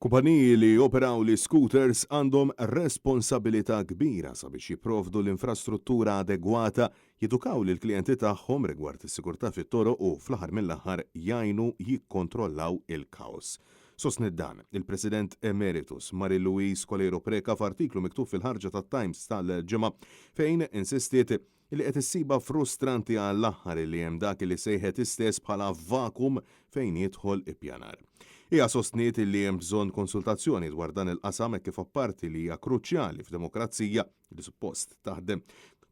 Kumpaniji li joperaw l-iscooters għandhom responsabilità kbira sabiex jipprovdu l-infrastruttura adegwata, jedukaw lill-klijenti tagħhom rigward is-sigurtà fit-toroq u fl-aħħar mill-aħħar jgħinu jikkontrollaw il-kaos. Sostniet dan il-President Emeritus Marie Louise Coleiro Preca f'artiklu miktub fil-ħarġa tat-Times tal-Ġimgħa fejn insistiet li qed issibha frustranti għall-aħħar li hemm dak li sejħet hi stess bħala vakum fejn jidħol ippjanar. Hija sostniet li hemm bżonn konsultazzjoni dwar dan il-qasam hekk kif apparti li hija kruċjali f'demokrazija li suppost taħdem,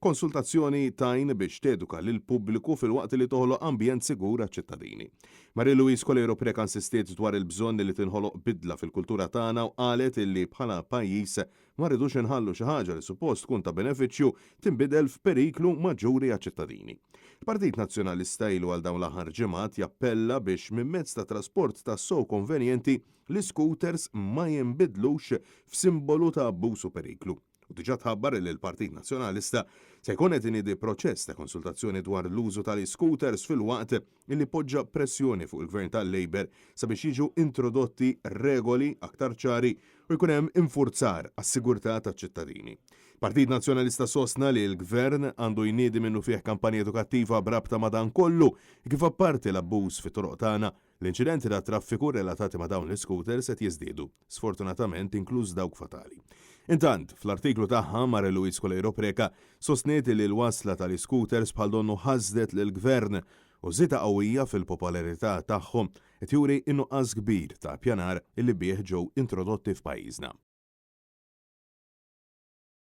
konsultazzjoni tgħin biex teduka lill-pubbliku filwaqt li toħloq ambjent sigur għaċ-ċittadini. Marie Louise Coleiro Preca insistiet dwar il-bżonn li tinħoloq bidla fil-kultura tagħna u qalet li bħala pajjiż Ma rridux inħallu xi ħaġa li suppost tkun ta' benefiċċju tinbidel f'periklu maġġuri għaċ-ċittadini. Il-Partit Nazzjonalista ilu għal dawn l-aħħar ġimgħat jappella biex minn mezz ta' trasport tassew konvenjenti, l-iscooters ma jinbidlux f'simbolu ta' abbuż u periklu. U diġà tħabbar li l-Partit Nazzjonalista se jkun qed iniedi proċess ta' konsultazzjoni dwar l-użu tal-iscooters filwaqt li poġġa pressjoni fuq il-Gvern tal-Labour sabiex jiġu introdotti regoli aktar ċari u jkun hemm infurzar għas-sigurtà taċ-ċittadini. Partit Nazzjonalista sostna li l-Gvern għandu jniedi minnufih kampanja edukattiva b'rabta ma' dan kollu, kif apparti l-abbuż fit-toroq tagħna, l-inċidenti tat-traffiku relatati ma' dawn l-iscooters qed jiżdiedu, sfortunatament inkluż dawk fatali. Intant, fl-artiklu tagħha, Marie Louise Coleiro Preca sostniet li l-wasla tal-iscooters bħal donnu ħasdet lill-Gvern u żieda qawwija fil-popolarità tagħhom qed juri n-nuqqas kbir ta' ppjanar li bih ġew introdotti f'pajjiżna.